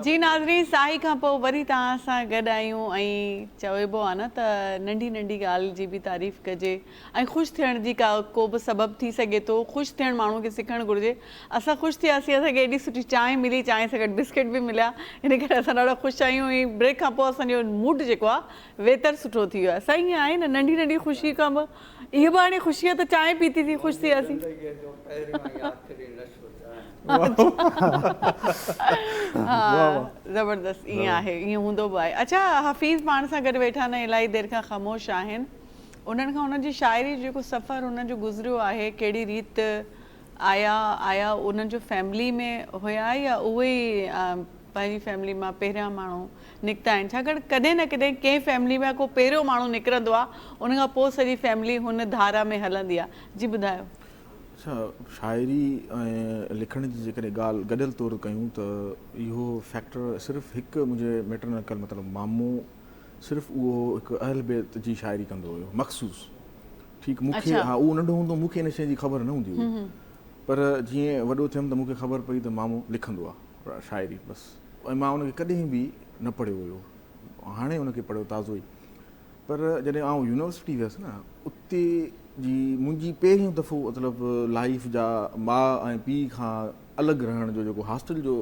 جي ناظرين ساهي کان پوء وري توهان سان گڏ آهيون ۽ چئبو آهي نه ته ننڍي ننڍي ڳالهه جي به تعريف ڪجي ۽ خوش ٿيڻ جي ڪا ڪو به سبب ٿي سگهي ٿو خوش ٿيڻ ماڻهو کي سکڻ گهرجي اسان خوش ٿياسين اسان کي ايڏي سٺي چانهه ملي چانهه سان گڏ بسڪيٽ به مليا ان ڪري اسان ڏاڍا خوش آهيون ۽ بريڪ کان پوء اسان جو موڊ جيڪو آهي ويتر سٺو ٿي ويو آهي سائين ائين آهي نه ننڍي ننڍي خوشي کان به اهو به هاڻي خوشي آهي ته چانهه پيتي سين خوش ٿي وياسين. زندگيء جو پهريون ۽ آخري نشو چانهه. ها زبردست ائين آهي ائين هوندو به آهي. اڇا حفيظ پاڻ سان گڏ ويٺا آهن ۽ الاهي دير کان خاموش آهن انهن کان انهن جي شاعري جو جيڪو سفر انهن جو گذريو آهي ڪهڙي ريت آيا آيا انهن جو فيملي ۾ هيا يا اهي ئي پنهنجي فيملي مان پهريان ماڻهو نڪتا آهن ڇاڪاڻ ڪڏهن نه ڪڏهن ڪنهن فيملي مان ڪو پهريون ماڻهو نڪرندو آهي ان کان پوء سڄي فيملي هن ڌارا ۾ هلندي آهي جي ٻڌايو. اڇا شاعري ۽ لکڻ جي جيڪڏهن ڳالهه گڏيل طور ڪيون ته اهو فيڪٽر صرف هڪ منهنجي ميٽرنل انڪل مطلب مامو صرف اهو هڪ اهل بيت جي شاعري ڪندو هيو مخصوص ٺيڪ مون کي ها اهو ننڍو هوندو مون کي ان شيء جي خبر نه هوندي هئي پر جيئن وڏو ٿيم ته مون کي خبر پئي ته مامو لکندو آهي شاعري بس ۽ مان ان کي ڪڏهن به نه پڙهيو هيو هاڻي ان کي پڙهيو تازو ئي پر جڏهن آئون يونيورسٽي ويس نه اتي جي منهنجي پهريون دفعو مطلب لائيف جا ماء ۽ پيء کان الڳ رهڻ جو جيڪو هاسٽل جو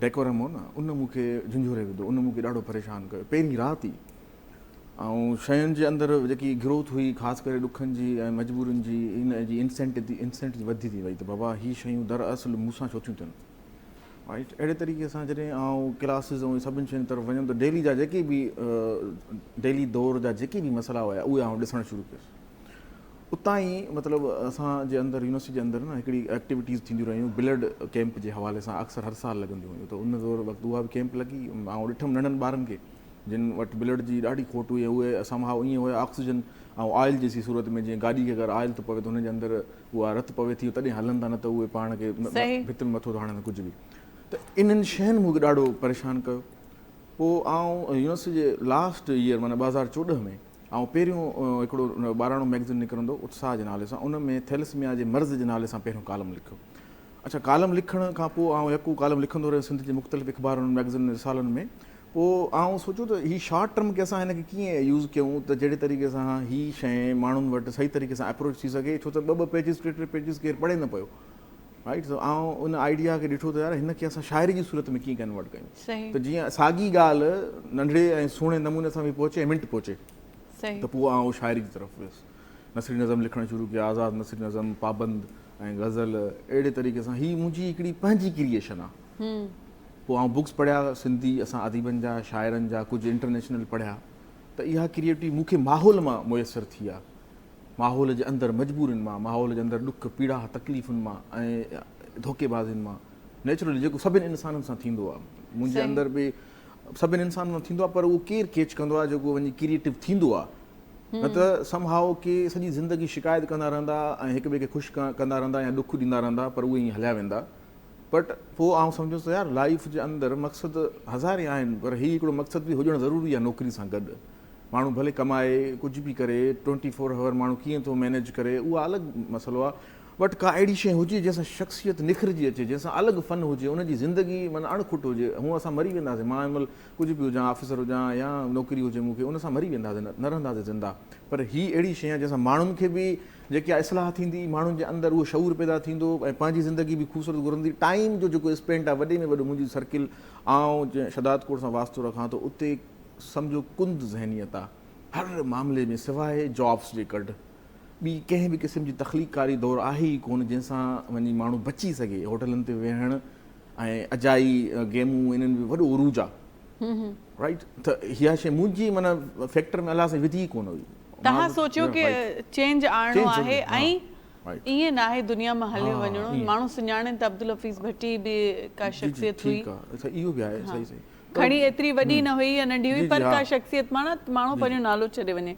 ڊيڪورم هو نه ان مون کي جهنجهوري وڌو ان مون کي ڏاڍو پريشان ڪيو پهرين رات ئي ۽ شين جي اندر جيڪي گروٿ هئي خاص ڪري ڏکن جي ۽ مجبورين جي ان جي انسينٽ انسينٽ وڌي ٿي وئي ته بابا هي شيون در اصل مون سان ڇو ٿيون ٿين رائيٽ اهڙي طريقي سان جڏهن آئون ڪلاسز ۽ سڀن شين طرف وڃم ته ڊيلي جا جيڪي به ڊيلي دور جا جيڪي به مسئلا هيا اهي آئون ڏسڻ شروع ڪيس اتان ئي مطلب اسان جي اندر يونيورسٽي جي اندر نه هڪڙي ايڪٽيوٽيز ٿينديون رهيون بلڊ ڪيمپ جي حوالي سان اڪثر هر سال لڳنديون هيون ته ان دور وقت اها به ڪيمپ لڳي آئون ڏٺم ننڍن ٻارن کي جن وٽ بلڊ جي ڏاڍي کوٽ هئي اهي سم هائو ائين هيا آڪسيجن ۽ آئل جيسي صورت ۾ جيئن گاڏي کي اگر آئل ٿو پوي ته هن جي اندر اها رت پوي ٿي تڏهن هلن ٿا نه ته اهي پاڻ کي ڀت ۾ مٿو ٿا هڻن ڪجهه به ته انهن شين مون کي ڏاڍو پريشان ڪيو پوء آئون يونيورسٽي جي لاسٽ ايئر معنيٰ 2014 ۾ آئون پهريون هڪڙو ٻاراڻو مئگزين نڪرندو اتساهه جي نالي سان ان ۾ ٿيلسميا جي مرض جي نالي سان پهريون ڪالم لکيو اڇا ڪالم لکڻ کان پوء آئون يڪو ڪالم لکندو رهيس سنڌ جي مختلف اخبارن مئگزين رسالن ۾ پوء آئون سوچيو ته هي شارٽ ٽرم کي اسان هن کي ڪيئن يوز ڪيون ته جهڙي طريقي سان هي شيء ماڻهن وٽ صحيح طريقي سان اپروچ ٿي سگهي ڇو ته ٻه ٻه پيجز ٽي ٽي پيجز ڪير پڙهي نه پيو رائيٽ سو آئون ان آئيڊيا کي ڏٺو ته يار هن کي اسان شاعري جي صورت ۾ ڪيئن ڪنورٽ ڪيون ته جيئن ساڳي ڳالهه ننڍڙي ۽ سهڻي نموني سان به پهچي ۽ منٽ پهچي ته پوء آئون شاعري جي طرف ويس نثري نظم لکڻ شروع ڪيا آزاد نثري نظم پابند ۽ غزل اهڙي طريقي سان هي منهنجي هڪڙي پنهنجي ڪريئيشن آ پوء آئون بڪس پڙهيا سنڌي اسان اديبن جا شاعرن جا ڪجهه انٽرنيشنل پڙهيا ته اها ڪريئيٽوٽي مون کي ماحول مان ميسر ٿي آ ماحول جي اندر مجبورين مان ماحول جي اندر ڏک پيڙا تڪليفن مان ۽ ڌوڪي بازين مان نيچرلي جيڪو سڀن انسانن سان ٿيندو آ منهنجي اندر به سڀن انسانن سان ٿيندو آ پر اهو ڪير ڪيچ ڪندو آ جيڪو وڃي ڪريئيٽو ٿيندو آ نه ته سم هائو ڪي سڄي زندگي شڪايت ڪندا رهندا ۽ هڪ ٻئي کي خوش ڪندا رهندا يا ڏک ڏيندا رهندا پر اهي ائين هليا ويندا بٽ پوء آئون سمجهيس ته يار لائيف جي اندر مقصد هزارين آهن پر هي هڪڙو مقصد به هجڻ ضروري آهي نوڪري سان گڏ ماڻهو ڀلي ڪمائي ڪجهه به ڪري ٽوئنٽي فور هاور ماڻهو ڪيئن ٿو مينيج ڪري اها الڳ مسئلو آهي بٽ ڪا اهڙي شيء هجي جنهن سان شخصيت نکرجي اچي جنهن سان الڳ فن هجي ان جي زندگي معنيٰ اڻ کٽ هجي هونء اسان مري وينداسين مان هن مهل ڪجهه به هجان آفيسر هجان يا نوڪري هجي مون کي ان سان مري وينداسين نه رهنداسين زنده پر هي اهڙي شيء آهي جنهن سان ماڻهن کي به جيڪي آهي اصلاح ٿيندي ماڻهن جي اندر اهو شعور پيدا ٿيندو ۽ پنهنجي زندگي به خوبصورت گذرندي ٽائيم جو جيڪو اسپينٽ آهي وڏي ۾ وڏو منهنجي سرڪل آئون جنهن شهداد ڪوٽ سان واسطو رکان ٿو اتي سمجهو ڪند ذهنيت آهي هر معاملي ۾ سواء جابس جي ڪڍ ٻي ڪنهن به قسم جي تخليقڪاري دور آهي ئي ڪونه جنهن سان وڃي ماڻهو بچي سگهي هوٽلن تي ويهڻ ۽ اجائي گيمون انهن به وڏو عروج آ رائيٽ ته اها شي منهنجي معنيٰ فيڪٽر ۾ الله سائين وڌي ئي ڪونه هئي. توهان سوچيو ڪي چينج آڻڻو آهي ۽ ائين ناهي دنيا مان هليو وڃڻو ماڻهو سڃاڻين ته عبدالحفيظ ڀٽي به ڪا شخصيت هئي کڻي ايتري وڏي نه هئي يا ننڍي هئي پر ڪا شخصيت معنيٰ ماڻهو پنهنجو نالو ڇڏي وڃي.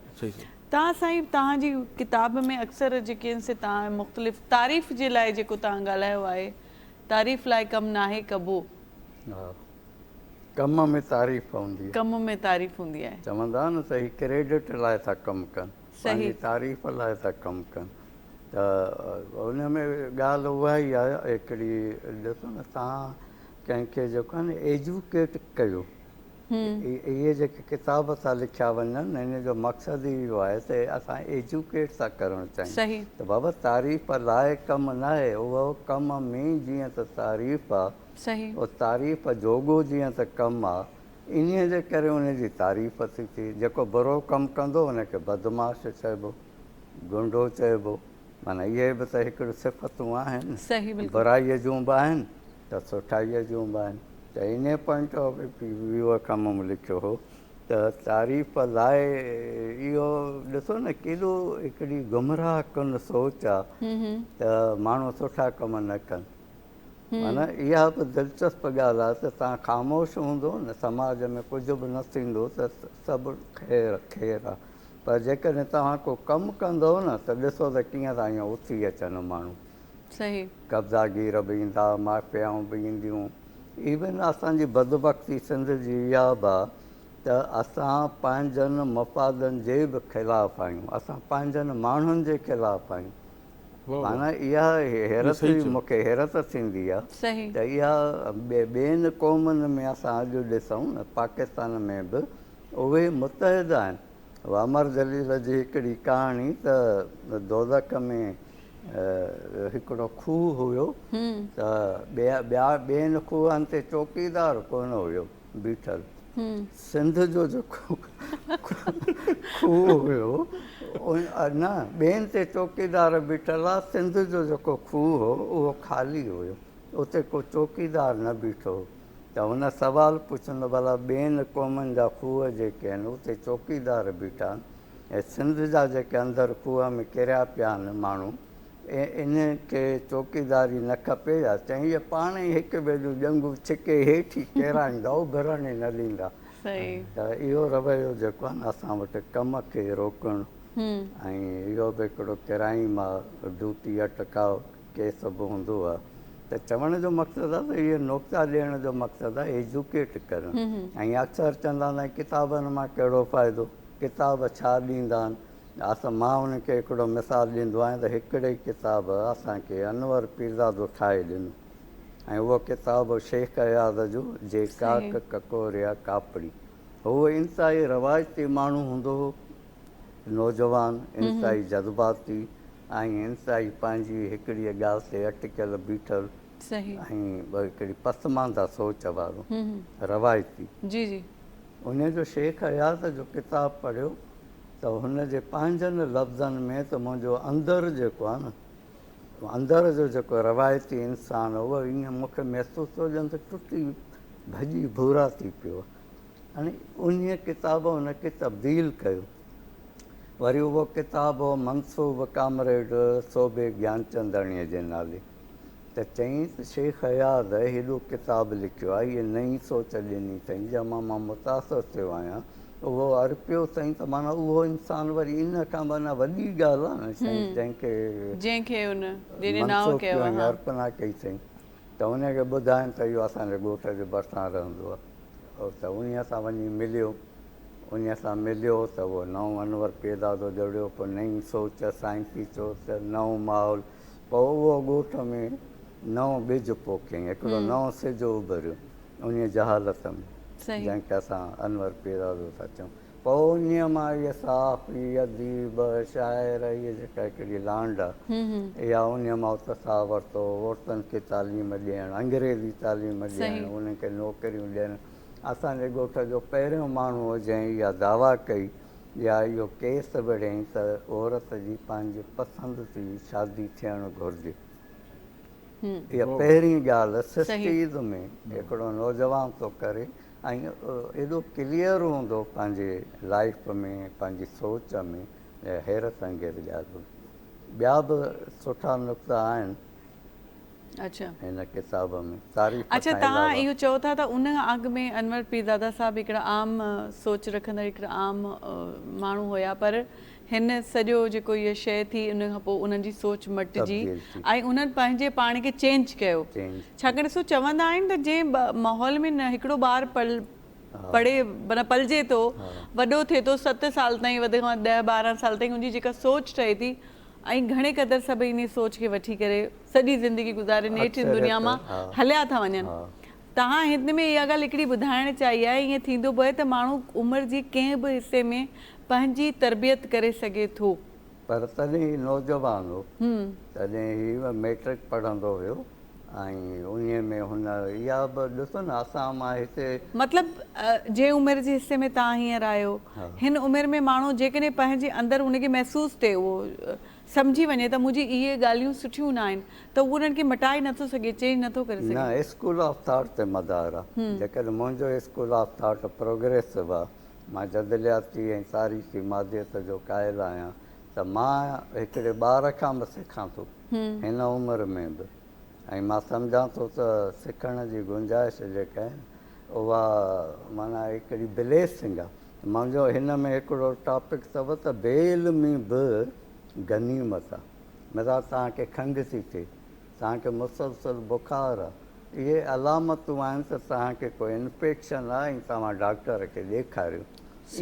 توهان سائين توهان جي ڪتاب ۾ اڪثر جيڪي آهن سي توهان مختلف تعريف جي لاء جيڪو توهان ڳالهايو آهي تعريف لاء ڪم ناهي ڪبو. ها ڪم ۾ تعريف هوندي آهي. ڪم ۾ تعريف هوندي آهي. چوندا آهن نه ته هي ڪريڊٽ لاء ٿا ڪم ڪن پنهنجي تعريف لاء ٿا ڪم ڪن ته ان ۾ ڳالهه اها ئي آهي هڪڙي ڏسو نه توهان ڪنهن کي جيڪو آهي نه ايجوڪيٽ ڪيو. اهي جيڪي ڪتاب ٿا لکيا وڃن ان جو مقصد ئي اهو آهي ته اسان ايجوڪيٽ ٿا ڪرڻ چاهيون ته بابا تعريف لاء ڪم ناهي اهو ڪم ۾ جيئن ته تعريف آ اهو تعريف جوڳو جيئن ته ڪم آ انهيء جي ڪري ان جي تعريف ٿي ٿئي. جيڪو برو ڪم ڪندو ان کي بدمعاش چئبو، گنڊو چئبو. معنيٰ اهي به ته هڪڙيون صفتون آهن. برائيء جون به آهن ته سٺائيء جون به آهن. ته انهيء پوائنٽ آف ويو کان مون لکيو هو ته تعريف لاء اهو ڏسو نه ڪيڏو هڪڙي گمراهه ڪن سوچ آ ته ماڻهو سٺا ڪم نه ڪن. معنيٰ اها به دلچسپ ڳالهه آهي ته توهان خاموش هوندو نه سماج ۾ ڪجهه به نه ٿيندو ته سڀ خير خير آهي پر جيڪڏهن توهان ڪو ڪم ڪندو نه ته ڏسو ته ڪيئن ٿا ائين اٿي اچن ماڻهو. صحيح. قبضاگير به ايندا، مافيائون به اينديون. ايون اسان جي بدبختي سنڌ جي اها به آهي ته اسان پنهنجن مفادن جي به خلاف آهيون، اسان پنهنجن ماڻهن جي خلاف آهيون. معنيٰ اها حيرت مون کي حيرت ٿيندي آهي ته اها ٻين قومن ۾ اسان اڄ ڏسون نه پاڪستان ۾ به اهي متحد آهن. امر جليل جي هڪڙي ڪهاڻي ته دوزخ ۾ هڪڙو کوهه هيو ته ٻيا ٻين کوهن تي چوڪيدار ڪونه هيو بيٺل. سنڌ جو جيڪو کوهه هيو نه ٻين تي چوڪيدار بيٺل ها سنڌ جو جيڪو کوهه هو اهو خالي هيو اتي ڪو چوڪيدار نه بيٺو هو ته هن سوال پڇندو ڀلا ٻين قومن جا کوهه جيڪي آهن اتي چوڪيدار بيٺا آهن ۽ سنڌ جا جيڪي اندر کوهه ۾ ڪريا پيا آهن ماڻهو انهن کي چوڪيداري نه کپي يا چئين اهي پاڻ ئي هڪ ٻئي جون ڄنگهون ڇڪي هيٺ ئي ڪيرائيندا، اڀرڻ ئي نه ڏيندا. ته اهو رويو جيڪو آهي نه اسان وٽ ڪم کي روڪڻ ۽ اهو به هڪڙو ڪرائيم آهي، ڊيوٽي اٽڪاء ڪيس به هوندو آهي. ته چوڻ جو مقصد آهي ته اهي نقطا ڏيڻ جو مقصد آهي ايجوڪيٽ ڪرڻ ۽ اڪثر چوندا آهن ڪتابن مان ڪهڙو فائدو، ڪتاب ڇا ڏيندا آهن. اسان مان ان کي هڪڙو مثال ڏيندو آهيان ته هڪڙي ڪتاب اسان کي انور پيرزادو ٺاهي ڏنو ۽ اهو ڪتاب هو شيخ اياز جو جي ڪاڪ ڪڪوريا ڪاپڙي. هو انتهائي روايتي ماڻهو هوندو هو، نوجوان، انتهائي جذباتي ۽ انتهائي پنهنجي هڪڙيء ڳالهه تي اٽڪيل بيٺل ۽ هڪڙي پسمانده سوچ وارو، روايتي. جي جي. انهيء جو شيخ اياز جو ڪتاب پڙهيو ته هن جي پنهنجن لفظن ۾ ته منهنجو اندر جيڪو آهي نه، اندر جو جيڪو روايتي انسان هو، اهو ائين مون کي محسوس ٿيو ڄڻ ته ٽٽي ڀڄي ڀورا ٿي پيو آهي. هاڻي انهيء ڪتاب هن کي تبديل ڪيو. وري اهو ڪتاب هو منسوب ڪامريڊ سوڀي گيانچنداڻيء جي نالي. ته چيائين ته شيخ اياز هيڏو ڪتاب لکيو آهي، هيء نئين سوچ ڏني اٿئين، جنهن مان مان متاثر ٿيو آهيان، اهو ارپيو اٿئين ته معنيٰ اهو انسان وري ان کان به اڃا وڏي ڳالهه آهي نه سائين جنهن کي جنهن کي ان جنهن نانء ڪيو آهي ارپنا ڪئي اٿئين ته ان کي ٻڌايم ته اهو اسان جي ڳوٺ جي ڀرسان رهندو آهي ته انهيء سان وڃي مليو، انهيء سان مليو ته اهو نئون انور پيرزادو جڙيو، پوء نئين سوچ، سائنسي سوچ، نئون ماحول. پوء اهو ڳوٺ ۾ نئون ٻج پوکيائين. هڪڙو نئون سج اڀريو انهيء جهالت ۾، جنهن کي اسان انور پيرزادو ٿا چئون. پوء انهيء مان اهي صحافي، اديب، شاعر، اهي جيڪا هڪڙي لانڊ آهي، اها انهيء مان اتساهه ورتو، عورتن کي تعليم ڏيڻ، انگريزي تعليم ڏيڻ، انهن کي نوڪريون ڏيڻ. اسان جي ڳوٺ جو پهريون ماڻهو هو جنهن اها دعويٰ ڪئي يا اهو ڪيس وڙهيائين ته عورت جي پنهنجي پسند جي شادي ٿيڻ گهرجي. اها پهرين ڳالهه سسٽيز ۾ هڪڙو نوجوان ٿو ڪري ۽ ايڏو ڪليئر هوندو پنهنجي لائيف ۾ پنهنجي سوچ ۾ حيرت انگيز ڳالهه هئي. ٻيا به سٺا نقطا آهن. اڇا. هن ڪتاب ۾ تعريف اڇا کان توهان علاوه. اهو چئو ٿا ته ان کان اڳ ۾ انور پيرزاده صاحب هڪڙا عام سوچ رکندڙ هڪڙا عام ماڻهو هيا پر هن سڄو جيڪو هيء شيء ٿي ان کان پوء انهن جي سوچ مٽجي تبديل ٿي. ۽ انهن پنهنجي پاڻ کي چينج ڪيو چينج ٿي. ڇاڪاڻ ڏسو چوندا آهن ته جنهن ماحول ۾ نه هڪڙو ٻار پل پڙهي معنيٰ پلجي ٿو وڏو ٿئي ٿو ست سال تائين وڌ کان وڌ ڏهه 12 سال تائين ان جي جيڪا سوچ ٺهي ٿي ۽ گهڻي قدر سڀئي انهي سوچ کي وٺي ڪري سڄي زندگي گذاري نيٺ هن دنيا مان هليا ٿا وڃن. توهان هن ۾ اها ڳالهه هڪڙي ٻڌائڻ چاهي آهي، ائين ٿيندو به آهي ته ماڻهو عمر جي ڪنهن به حصي ۾ پنهنجي تربيت ڪري سگهي ٿو. پر تڏهن هي نوجوان هو، تڏهن هي مئٽرڪ پڙهندو هيو ۽ انهيء ۾ هن اها به ڏسو نه اسان مان هتي. مطلب جنهن عمر جي حصي ۾ توهان هينئر آهيو، هن عمر ۾ ماڻهو جيڪڏهن پنهنجي اندر هن کي محسوس ٿئي اهو سمجهي وڃي ته منهنجي اهي ڳالهيون سٺيون نه آهن ته هو انهن کي مٽائي نٿو سگهي، چينج نٿو ڪري سگهي. نه اسڪول آف ٿاٽ تي مدار آ. جيڪڏهن منهنجو اسڪول آف ٿاٽ پروگريسو آ، مان جدلياتي ۽ تاريخي ماديت جو قائل آهيان ته مان هڪڙي ٻار کان به سکان ٿو هن عمر ۾ به ۽ مان سمجهان ٿو ته سکڻ جي گنجائش جيڪا آهي نه اها معنيٰ هڪڙي بليسنگ آ. منهنجو هن ۾ هڪڙو ٽاپڪ اٿو ته بي علمي به غنيمت آ. مثال توهان کي کنگهه ٿي ٿئي، توهان کي مسلسل بخار آ، اهي علامتون آهن ته توهان کي ڪو انفيڪشن آ ۽ توهان ڊاڪٽر کي ڏيکاريو.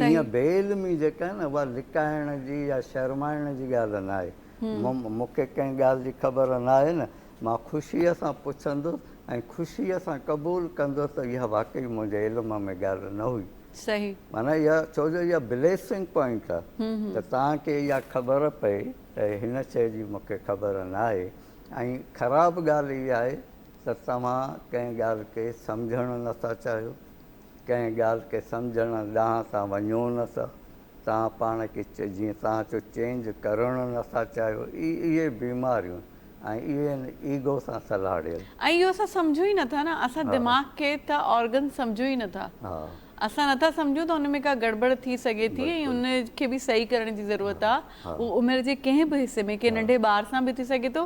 ائين بي علمي جيڪا آهي نه اها لڪائڻ جي يا شرمائڻ جي ڳالهه ناهي. مون کي ڪنهن ڳالهه جي خبر ناهي نه، مان خوشيء سان پڇندس ۽ خوشيء سان قبول ڪندس ته اها واقعي منهنجي علم ۾ ڳالهه نه هئي. صحيح. معنيٰ اها ڇو جو اها بليسنگ پوائنٽ آهي ته توهان کي اها خبر پئي ته هن شيء جي مون کي خبر ناهي ۽ خراب ڳالهه اها آهي ته توهان ڪنهن ڳالهه کي سمجهڻ نه ٿا چاهيو، ڪنهن ڳالهه کي سمجهڻ ڏانهن توهان وڃو نه ٿا، توهان پاڻ کي جيئن توهان چيو چينج ڪرڻ نه ٿا چاهيو، اهي بيماريون ۽ اهي آهن ايگو سان سلهاڙيل. ۽ اهو اسان سمجهون ئي نٿا نه، اسان دماغ کي ته آرگن سمجهون ئي نٿا. اسان نٿا سمجهون ته ان ۾ ڪا گڙٻڙ ٿي سگهي ٿي ۽ ان کي به صحيح ڪرڻ جي ضرورت آ. اهو عمر جي ڪنهن به حصي ۾ ڪنهن ننڍي ٻار سان به ٿي سگهي ٿو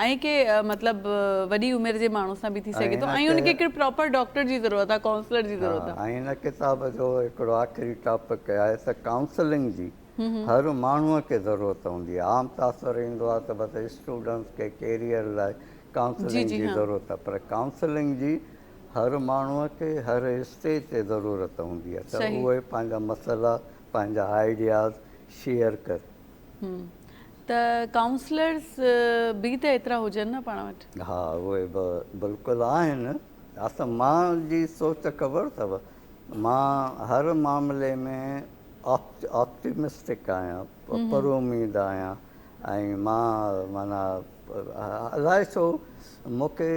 ۽ ڪي مطلب وڏي عمر جي ماڻهو سان به ٿي سگهي ٿو ۽ ان کي هڪڙي پراپر ڊاڪٽر جي ضرورت آ، ڪائونسلر جي ضرورت آ. ۽ هن ڪتاب جو هڪڙو آخري ٽاپڪ آهي ته ڪائونسلنگ جي هر ماڻهوء کي ضرورت هوندي آهي. عام تاثر ايندو آهي ته بس اسٽوڊنٽس کي ڪيريئر لاء ڪائونسلنگ جي ضرورت آهي پر ڪائونسلنگ جي هر ماڻهوء کي هر اسٽيج تي ضرورت هوندي آهي ته اهي پنهنجا مسئلا پنهنجا آئيڊياز شيئر ڪري. ته ڪائونسلرز به ته ايترا هجن نه پاڻ وٽ. ها اهي به بلڪل آهن. اصل مان جي سوچ خبر اٿو مان هر معاملي ۾ آپٽيمسٽڪ آهيان پر اميد آهيان ۽ مان معنيٰ الائي ڇو مون کي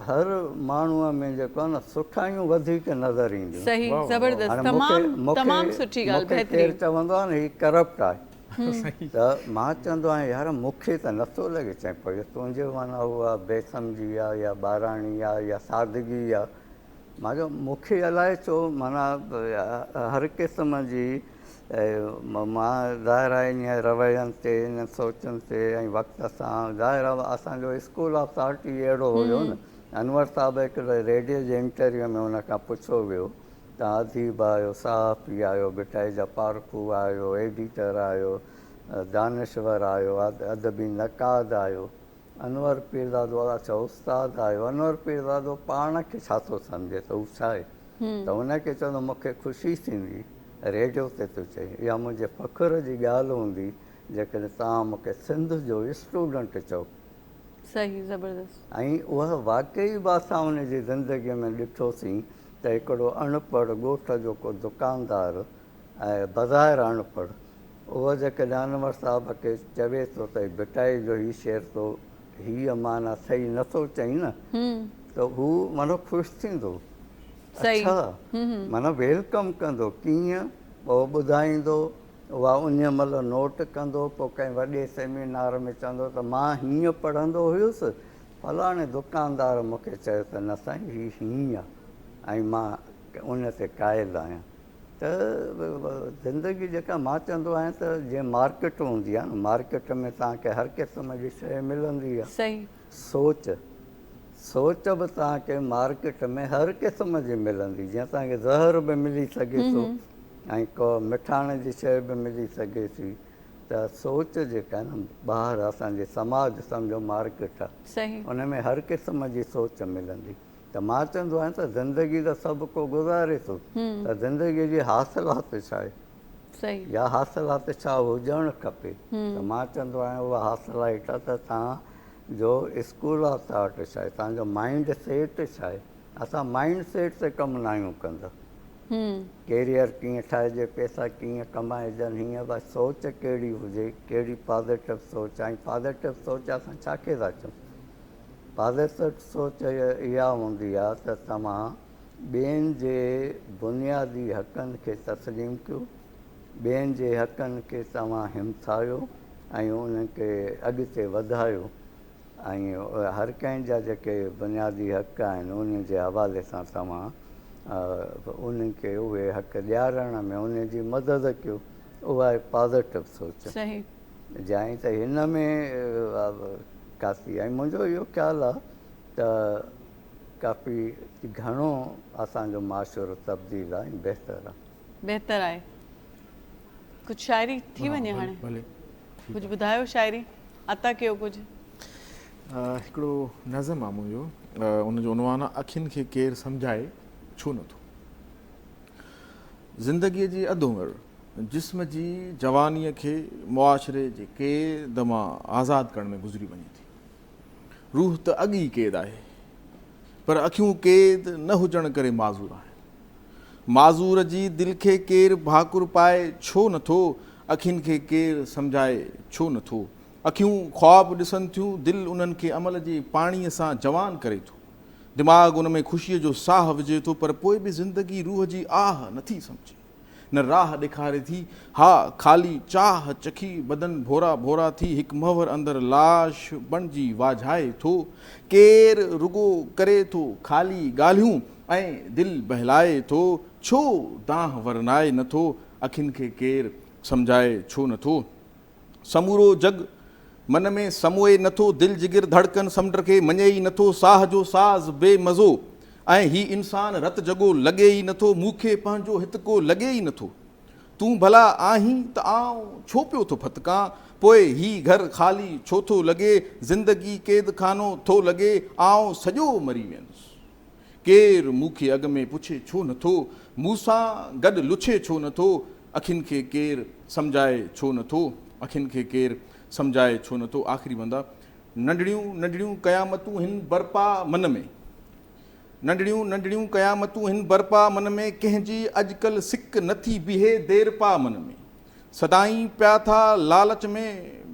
هر ماڻهوء ۾ جيڪو آهي نه سٺايون وڌيڪ نظر اينديون. صحيح زبردست تمام تمام سٺي ڳالهه بهترين. مون کي ڪير چوندو آهي نه هي ڪرپٽ آهي ته مان چوندو آهيان يار مون کي ته نٿو لڳي چئي پوء تنهنجي معنيٰ اها بي سمجهي آهي يا ٻاراڻي آهي يا سادگي آهي. مان چيو مون کي الائي ڇو معنيٰ هر قسم جي مان ظاهر آهي انهيء روين تي انهن سوچن تي ۽ وقت سان ظاهر آهي اسان جو اسڪول آف ٿاٽ ئي اهڙو هيو نه انور صاحب هڪ ريڊيو جي انٽرويو ۾ ان کان پڇيو ويو توهان اديب آهيو صحافي آهيو ڀٽائي جا پارکو آهيو ايڊيٽر آهيو دانشور آهيو ادبي نقاد آهيو انور پيرزادو اڇا استاد آهيو انور پيرزادو پاڻ کي ڇا ٿو سمجهي ته هو ڇا آهي ته ان کي چوندو مون کي خوشي ٿيندي ريڊيو تي ٿو چئي اها منهنجي فخر جي ڳالهه هوندي جيڪڏهن توهان مون کي سنڌ جو اسٽوڊنٽ چئو. صحيح زبردست. ۽ اها واقعي به اسان ان جي زندگي ۾ ڏٺوسين ته هڪڙو اڻپڙهه ڳوٺ جو ڪو دڪاندار ۽ بظاهر اڻپڙهه اهو جيڪڏهن انور صاحب کي چوي ٿو ته ڀٽائي جو هي شعر تو هيء معنيٰ صحيح نه ٿو چئين نه ته هو معنيٰ خوش ٿيندو اڇا معنيٰ welcome ڪندو ڪيئن اهو ٻڌائيندو اها انهيء مهل نوٽ ڪندو پوء ڪنهن وڏي سيمينار ۾ چوندو ته مان هيئن پڙهندو هيس فلاڻي دڪاندار مون کي چيو ته نه سائين هي هيئن آهي ۽ مان ان تي قائل آهيان ته زندگي جيڪا مان چوندو آهيان ته جيئن مارڪيٽ هوندي آهي نه مارڪيٽ ۾ توهان کي هر قسم جي شيء ملندي آهي صحيح. سوچ سوچ به توهان کي مارڪيٽ ۾ هر قسم جي ملندي جيئن توهان کي زهر به ملي سگهي ٿو ۽ ڪو مٺاڻ جي شيء به ملي سگهي ٿي ته سوچ جيڪا آهي نه ٻاهر اسان جي سماج سمجهو مارڪيٽ آهي صحيح. ان ۾ هر قسم جي سوچ ملندي ته مان چوندو آهيان ته زندگي ته سڀ ڪو گذاري ٿو ته زندگي جي حاصلات ڇا آهي يا حاصلات ڇا هجڻ کپي ته مان چوندو آهيان اها حاصلات آهي ته توهان جو اسڪول آف ٿاٽ ڇا آهي توهان جو مائنڊ سيٽ ڇا آهي اسان مائنڊ سيٽ تي ڪم ناهيون ڪندا. ڪيريئر ڪيئن ٺاهجي، پئسا ڪيئن ڪمائجن، هيئن به سوچ ڪهڙي هجي، ڪهڙي پازيٽو سوچ ۽ پازيٽو سوچ اسان ڇا کي ٿا چئون؟ پازيٽو سوچ اها هوندي آهي ته توهان ٻين جي بنيادي حقن کي تسليم ڪيو، ٻين جي حقن کي توهان همٿايو ۽ انهن کي اڳتي وڌايو ۽ هر ڪنهن جا جيڪي بنيادي حق آهن انهن جي حوالي سان توهان انهن کي اهي حق ڏيارڻ ۾ انهن جي مدد ڪيو اها آهي پازيٽو سوچ. صحيح. جائين ته هن ۾ ڪافي ۽ منهنجو اهو خيال آهي ته ڪافي گهڻو اسان جو معاشرو تبديل آهي ۽ بهتر آهي. بهتر آهي. ڪجهه شاعري ٿي وڃي هاڻي. ڀلي. ڪجهه ٻڌايو شاعري عطا ڪيو ڪجهه. هڪڙو نظم آ منهنجو ان جو عنوان آ اکين کي ڪير سمجهائي ڇو نه ٿو. زندگيء جي اڌ عمر جسم جي جوانيء کي معاشري جي قيد مان آزاد ڪرڻ ۾ گذري وڃي ٿي. روح ته اڳ ئي قيد آهي پر اکيون قيد نه هجڻ ڪري معذور آهن. معذور جي دل کي ڪير ڀاڪر پائي ڇو نه ٿو، اکين کي ڪير سمجهائي ڇو نه ٿو. اکيون خواب ڏسن ٿيون، دل انهن کي عمل جي پاڻيء سان جوان ڪري ٿو. دماغ ان ۾ خوشيء جو ساهه وجهي ٿو، پر پوء به زندگي روح جي آهه نه ٿي سمجهي. نه راهه ڏيکاري ٿي. ها، خالي چاهه چکي بدن ڀورا ڀورا ٿي هڪ محور اندر لاش بڻجي واجهائي ٿو. ڪير رڳو ڪري ٿو خالي ڳالهيون ۽ دل بهلائي ٿو. ڇو دانهن ورنائي نه ٿو، اکين کي ڪير سمجهائي ڇو نه ٿو. سمورو جڳ من ۾ سموئي نٿو، دل جگر ڌڙڪن سمنڊ کي مڃي ئي نٿو، ساهه جو ساز بي مزو ۽ هي انسان رت جڳو لڳي ئي نٿو، مون کي پنهنجو هت ڪو لڳي ئي نٿو. تون ڀلا آهين ته آئون ڇو پيو ٿو ڦٿڪان، پوء هي گهر خالي ڇو ٿو لڳي، زندگي قيد خانو ٿو لڳي، آئون سڄو مري ويندس. ڪير مون کي اڳ ۾ پڇي ڇو نه ٿو، مون سان گڏ لڇي ڇو نه ٿو، اکين کي ڪير سمجهائي ڇو نه ٿو، اکين کي ڪير سمجهائي ڇو نه ٿو. آخري بندا، ننڍڙيون ننڍڙيون قيامتون هن برپا من ۾، ننڍڙيون ننڍڙيون قيامتون هن برپا من ۾، ڪنهن جي اڄڪلهه سڪ نه ٿي بيهي ديرپا من ۾. سدائين پيا ٿا لالچ ۾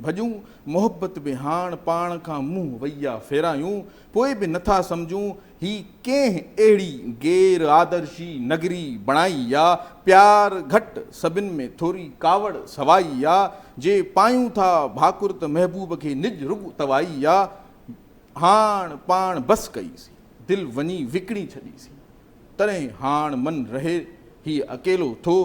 ڀڄون، محبت به هاڻ پاڻ کان منهن وئي آ ڦيرايون، پوء به نٿا سمجهون، هي ڪنهن اهڙي غير آدرشي نگري بڻائي آ، پيار گهٽ سڀن ۾ ٿوري ڪاوڙ سوائي آ، جي پايون ٿا ڀاڪر ته محبوب کي نج رڳ توائي آ، هاڻ پاڻ بس ڪئي سين، دل وڃي وڪڻي ڇڏي سين. تڏهن هاڻ من رهي هي اڪيلو ٿو،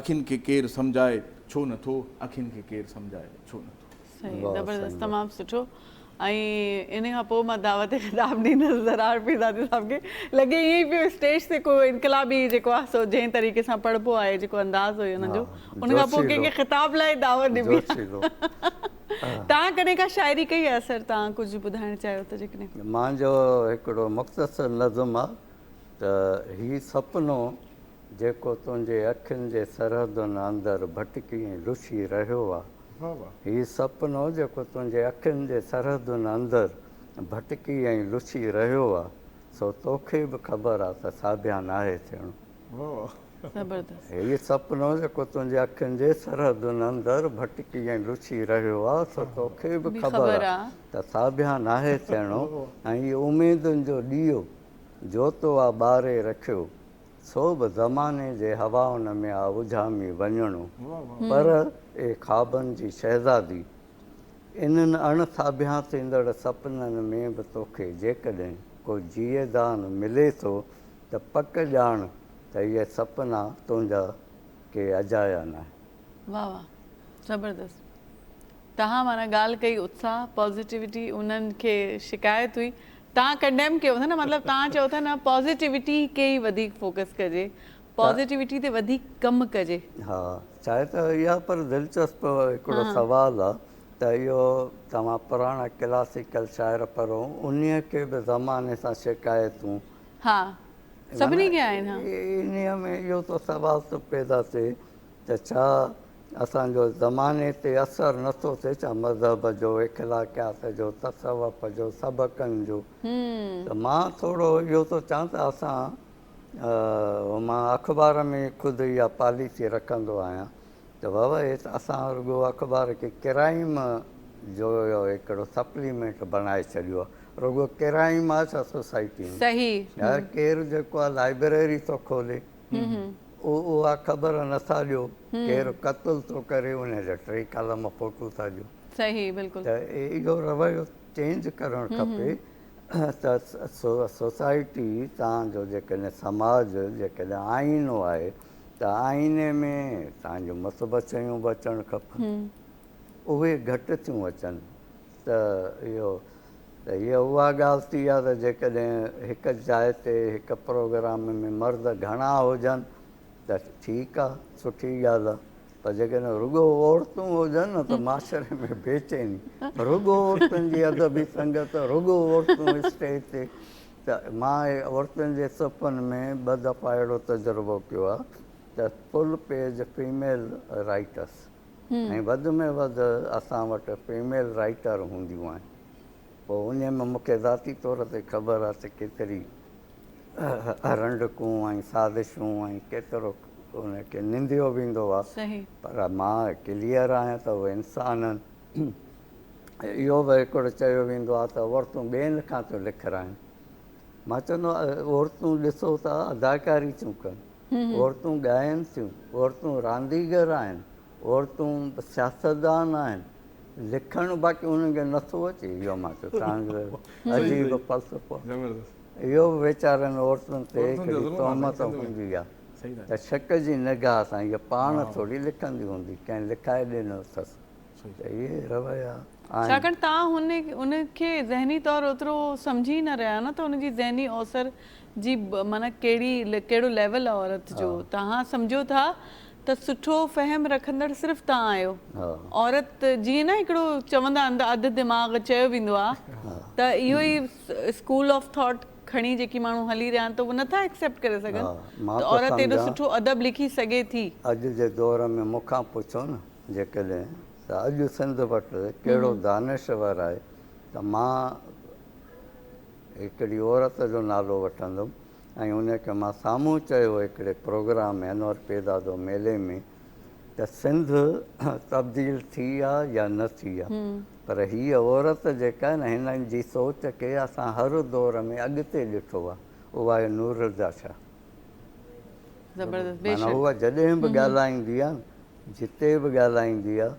اکين کي ڪير سمجهائي ڇو نه ٿو، اکين کي ڪير سمجهائي ڇو نه ٿو. صحيح زبردست تمام سٺو ۽ ان کان پوء مان دعوت خطاب ڏيندس زرار پيرزادي صاحب کي لڳي ائين ئي پيو اسٽيج تي ڪو انقلابي جيڪو آهي سو جنهن طريقي سان پڙهبو آهي جيڪو انداز هيو ان جو ان کان پوء ڪنهن کي خطاب لاء دعوت ڏبي آهي. توهان ڪڏهن ڪا شاعري ڪئي آهي سر توهان ڪجهه ٻڌائڻ چاهيو ته جيڪڏهن. مانجو هڪڙو مختصر نظم آهي ته هي سپنو جيڪو تنهنجي اکين جي سرحدن اندر ڀٽڪي ۽ لڇي رهيو آ. هي سپنو جيڪو تنهنجي اکين جي سرحدن اندر ڀٽڪي ۽ لڇي رهيو آ، سو توکي به خبر آ ته ساڀيان ناهي ٿيڻو. هي سپنو جيڪو تنهنجي اکين جي سرحدن اندر ڀٽڪي ۽ لڇي رهيو آ، سو توکي به خبر آ ته ساڀيان ناهي ٿيڻو ۽ هي اميدن جو ڏيئو جو تو آ ٻاري رکيو، سو به زماني جي هوائن ۾ آ اجهامي وڃڻو. پر اي خوابن جي شهزادي! انهن اڻ ساڀيان ٿيندڙ سپنن ۾ به توکي جيڪڏهن ڪو جيئدان ملي ٿو ته پڪ ڄاڻ ته اهي سپنا تنهنجا ڪي اجايا ناهن. واه واه زبردست. توهان معنيٰ ڳالهه ڪئي اتساهه پازيٽيوٽي انهن کي شڪايت هئي توهان ڪنڊيم ڪيو ٿا نه مطلب توهان چئو ٿا نه پازيٽيوٽي کي ئي وڌيڪ فوڪس ڪجي پازيٽيوٽي تي وڌيڪ ڪم ڪجي. ها ڇاهي ته اها پر دلچسپ هڪڙو سوال آ ته اهو توهان پراڻا ڪلاسيڪل شاعر پڙهو انهي کي به زماني سان شڪايتون ها سڀني کي آهن ها. انهي ۾ اهو ٿو سوال ٿو پيدا ٿئي ته ڇا اسان جو زماني تي اثر نٿو ٿئي ڇا مذهب جو، اخلاقيات جو، تصوف جو، سبقن جو ته مان ٿورو اهو ٿو چوان ته اسان مان اخبار ۾ خود اها پاليسي رکندو آهيان ته بابا هي ته اسان رڳو اخبار کي ڪرائيم جو هڪڙو سپليمينٽ بڻائي ڇڏيو آهي رڳو ڪرائيم آهي ڇا سوسائٽي ۾ صحيح يار ڪير جيڪو آهي لائبريري ٿو کولي اها خبر نٿا ڏيو ڪير قتل ٿو ڪري ان جا ٽي ڪالم فوٽو ٿا ڏيو صحيح بلڪل ته اهو رويو چينج ڪرڻ کپي ته سوسائٽي تان جو جيڪڏهن سماج جيڪڏهن آئينو آهي ته آئيني ۾ تان جون مثبت شيون به اچڻ کپن اهي گهٽ ٿيون اچن ته اهو ته هيء اها ڳالهه ٿي آهي ته جيڪڏهن هڪ جاء تي هڪ پروگرام ۾ مرد گهڻا هجن ته ٺيڪ آهي، سٺي ڳالهه آهي پر جيڪڏهن رڳو عورتون هجن نه ته معاشري ۾ بيچيني، رڳو عورتن جي ادبي سنگت، رڳو عورتون اسٽيج تي ته مان عورتن جي صفن ۾ ٻه دفعا اهڙو تجربو ڪيو آهي ته فل پيج فيميل رائيٽرس ۽ وڌ ۾ وڌ اسان وٽ فيميل رائيٽر هونديون آهن پوء انهي ۾ مون کي ذاتي طور تي خبر آهي ته ڪيتري رنڊڪون ۽ سازشون ۽ ڪيترو ان کي ننديو ويندو آهي پر مان ڪليئر آهيان ته اهي انسان آهن اهو به هڪڙو چيو ويندو آهي ته عورتون ٻين کان ٿيون لکرائن مان چوندو آهيان عورتون ڏسو ته اداڪاري ٿيون ڪن عورتون ڳائن ٿيون، عورتون رانديگر آهن، عورتون سياستدان آهن، لکڻ باقي انهن کي نٿو اچي اهو مان چيو توهان جو عجيب فلسفو اهو به ويچارن عورتن تي هڪڙي تهمت هوندي آهي ته شڪ جي نگاهه سان هيء پاڻ ٿوري لکندي هوندي ڪنهن لکائي ڏنو اٿس ته اهي رويا آهن. ڇاڪاڻ توهان هن ان کي ذهني طور اوترو سمجهي ئي نه رهيا آهيو نه ته ان جي ذهني اوسر جي معنيٰ ڪهڙي ڪهڙو ليول آهي عورت جو توهان سمجهو ٿا ته سٺو فهم رکندڙ صرف توهان آهيو عورت جيئن نه هڪڙو چوندا آهن ته اڌ دماغ چيو ويندو آهي ته اهو ئي اسڪول آف ٿاٽ کڻي جيڪي ماڻهو هلي رهيا آهن ته اهو نٿا ايڪسيپٽ ڪري سگهن ته عورت ايڏو سٺو ادب لکي سگهي ٿي. اڄ جي دور ۾ مون کان پڇو نه جيڪڏهن ته اڄ سنڌ وٽ ڪهڙو دانشور آهي ته مان هڪڙي عورت جو نالو وٺندم ۽ ان کي مان سامهون چيو هڪڙي پروگرام ۾ انور پيرزادو ميلي ۾ ته سنڌ تبديل ٿي آ يا نه ٿي آ پر هيء عورت جيڪا آهي نه هن جي سوچ کي اسان هر دور ۾ اڳتي ڏٺو آ اها آهي نورالهديٰ شاهه. زبردست بيشڪ. معنيٰ هوء جڏهن به ڳالهائيندي آ نه جتي به ڳالهائيندي آ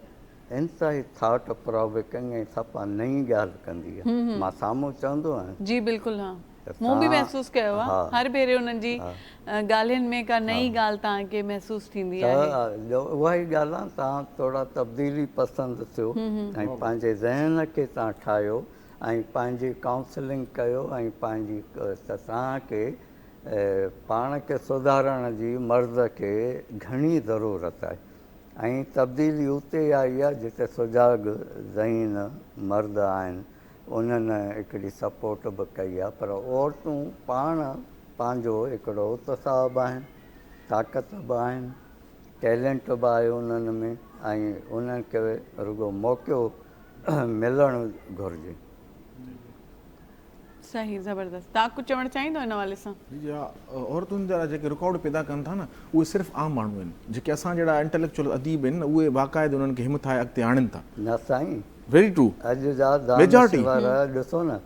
انتهائي ٿاٽ پراوڪنگ ۽ صفا نئين ڳالهه ڪندي آ. مان سامهون چوندو آهيان. جي بلڪل ها مون به محسوس ڪيو آ هر ڀيري انهن جي ڳالهين ۾ ڪا نئين ڳالهه توهان کي محسوس ٿيندي آهي. ته اها ئي ڳالهه آ توهان ٿورا تبديلي پسند ٿيو ۽ پنهنجي ذهن کي توهان ٺاهيو ۽ پنهنجي ڪائونسلنگ ڪيو ۽ پنهنجي ته توهان کي پاڻ کي سڌارڻ جي مرد کي گهڻي ضرورت آهي ۽ تبديلي اتي آئي آهي جتي سجاڳ ذهين مرد آهن انهن هڪڙي سپورٽ به ڪئي آهي پر عورتون پاڻ پنهنجو هڪڙو اتساهه به آهن طاقت به آهن ٽيلنٽ به آهي انهن ۾ ۽ انهن کي رڳو موقعو ملڻ گهرجي. صحيح زبردست توهان ڪجهه چوڻ چاهيندو ان حوالي سان. جي جي ها عورتن جا جيڪي رڪارڊ پيدا ڪن ٿا نه اهي صرف عام ماڻهو آهن جيڪي اسان جهڙا انٽليڪچوئل اديب آهن نه اهي باقاعدي انهن کي همٿائي اڳتي آڻين ٿا. نه سائين ويري ٽرو اڄ جا ميجارٽي. دانشور ڏسو نه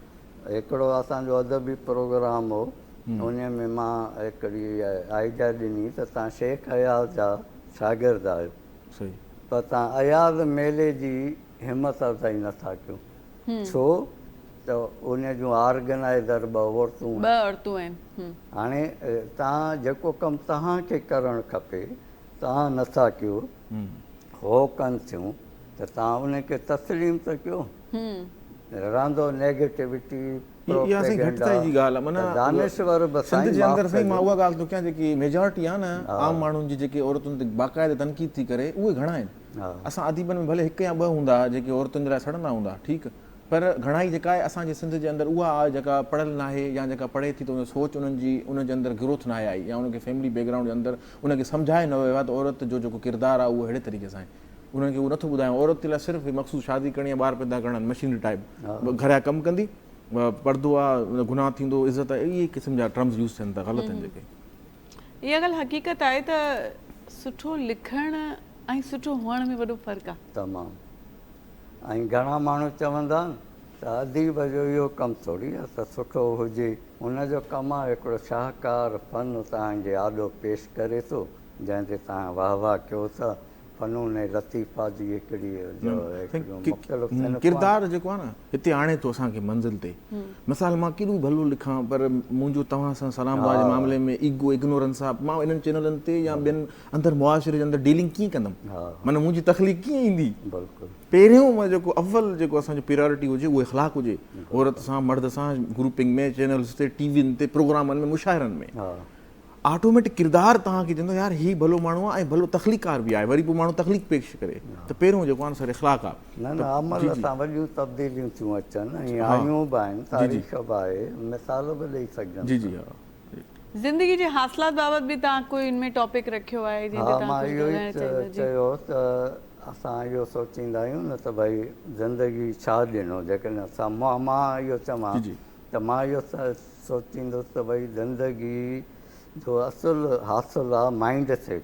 هڪڙو اسان جو ادبي پروگرام هو انهي ۾ مان هڪڙي آئيڊيا ڏني ته توهان شيخ اياز جا شاگرد آهيو صحيح. پر توهان اياز ميلي جي همت افزائي نٿا ڪيو ڇو ته ان جون آرگنائيزر ٻه عورتون آهن. ٻه عورتون آهن. هاڻي توهان جيڪو ڪم توهان کي ڪرڻ کپي توهان نٿا ڪيو هو ڪن ٿيون ته توهان ان کي تسليم ته ڪيو. رهندو نيگيٽوٽي اها سائين گهٽتائي جي ڳالهه آهي معنيٰ دانشور به سنڌ جي اندر سائين مان اها ڳالهه ٿو ڪيان جيڪي ميجارٽي آهي نه عام ماڻهن جي جيڪي عورتن تي باقاعده تنقيد ٿي ڪري اهي گهڻا آهن اسان اديبن ۾ ڀلي هڪ يا ٻه هوندا جيڪي عورتن جي لاء سڙندا هوندا ٺيڪ. پر گهڻائي جيڪا آهي اسان جي سنڌ جي اندر اها آهي جيڪا پڙهيل ناهي يا جيڪا پڙهي ٿي ته ان سوچ انهن جي ان جي اندر گروٿ ناهي آئي يا ان کي فيملي بيڪ گرائونڊ جي اندر ان کي سمجهايو نه ويو آهي ته عورت جو جيڪو ڪردار آهي اهو اهڙي طريقي سان آهي انهن کي اهو نٿو ٻڌايو عورت لاء صرف مخصوص شادي ڪرڻي آهي ٻار پيدا ڪرڻا آهن مشينري ٽائيپ گهر جا ڪم ڪندي پردو آهي گناهه ٿيندو عزت آهي اهي قسم جا ٽرمز يوز ٿين ٿا غلط آهن جيڪي. اها ڳالهه حقيقت آهي ته سٺو لکڻ ۽ سٺو هئڻ ۾ وڏو فرق آهي. تمام. ۽ گهڻا ماڻهو چوندا آهن ته اديب جو اهو ڪم ٿوري آهي ته سٺو هجي، هن جو ڪم آهي هڪڙو شاهڪار فن توهان جي آڏو پيش ڪري ٿو، جنهن تي توهان واهه واهه ڪيو ٿا. فنون لطيفه جي هڪڙي جو هڪڙيون مختلف صنفون آهن. ڪردار جيڪو آهي نه هتي آڻي ٿو اسان کي منزل تي. مثال مان ڪيڏو به ڀلو لکان پر منهنجو توهان سان سلام دعا جي معاملي ۾ ايگو اگنورنس آهي مان انهن چينلن تي يا ٻين اندر معاشري جي اندر ڊيلنگ ڪيئن ڪندم معنيٰ منهنجي تخليق ڪيئن ايندي. پهريون جيڪو اول جيڪو اسان جو پريارٽي هجي اهو اخلاق هجي عورت سان مرد سان گروپنگ ۾ چينلز تي ٽي وين تي پروگرامن ۾ مشاعرن ۾ آٽوميٽڪ ڪردار توهان کي چوندو يار هي ڀلو ماڻهو آهي ۽ ڀلو تخليقڪار به آهي وري پوء ماڻهو تخليق پيش ڪري ته پهريون جيڪو آهي نه سر اخلاق آهي. نه نه عمل سان وڏيون تبديليون ٿيون اچن ۽ آيون به آهن تاريخ به آهي مثال به ڏئي سگهجن جي جي ها. زندگي جي حاصلات بابت به توهان ڪوئي ان ۾ ٽاپڪ رکيو آهي جنهن تي ها توهان مان ڪجهه اهو ئي ڳالهائڻ چاهيندا جي. چيو ته اسان اهو سوچيندا آهيون نه ته ڀئي زندگي ڇا ڏنو جيڪڏهن اسان مان اهو چوان ته مان اهو سوچيندس ته ڀئي زندگي جو اصل حاصل آ مائنڊ سيٽ.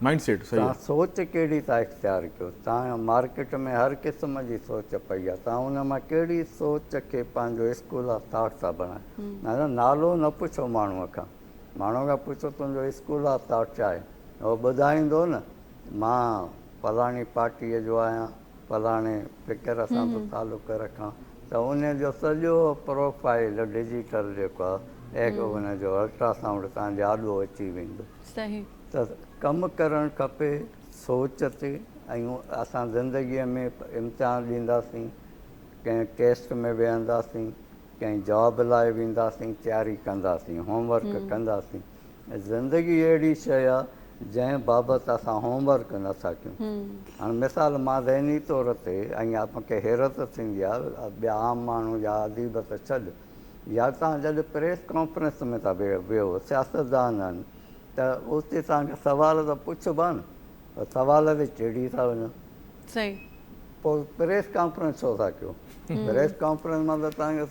مائنڊ سيٽ صحيح توهان سوچ ڪهڙي ٿا اختيار ڪيو. توهان مارڪيٽ ۾ هر قسم جي سوچ پئي آ توهان ان مان ڪهڙي سوچ کي پنهنجو اسڪول آف ٿاٽ ٿا بڻايو. نالو نه پڇو ماڻهوء کان، ماڻهوء کان پڇو تنهنجو اسڪول آف ٿاٽ ڇا آهي؟ هو ٻڌائيندو نه مان فلاڻي پارٽيء جو آهيان. فلاڻي فڪر سان ٿو تعلق رکان ته ان جو سڄو پروفائيل ڊجيٽل جيڪو آهي ان جو الٽرا سائونڊ توهان جي آڏو اچي ويندو. ته ڪم ڪرڻ کپي سوچ تي ۽ اسان زندگيء ۾ امتحان ڏينداسين، ڪنهن ٽيسٽ ۾ ويهنداسين، ڪنهن جاب لاء وينداسين، تياري ڪنداسين، هوم ورڪ ڪنداسين. زندگي اهڙي شيء آ جنهن بابت اسان هوم ورڪ نه ٿا ڪيون. هاڻ مثال مان ذهني طور تي ۽ مون کي حيرت ٿيندي آ ٻيا عام ماڻهو يا اديب ته ڇڏ يار توهان جڏهن پريس ڪانفرنس ۾ ٿا ويهو سياستدان آهن ته اتي توهان کي سوال ته پڇبا نه پر سوال تي چڙي ٿا وڃو. صحيح. پوء پريس ڪانفرنس ڇو ٿا ڪيو؟ پريس ڪانفرنس مان ته توهان کي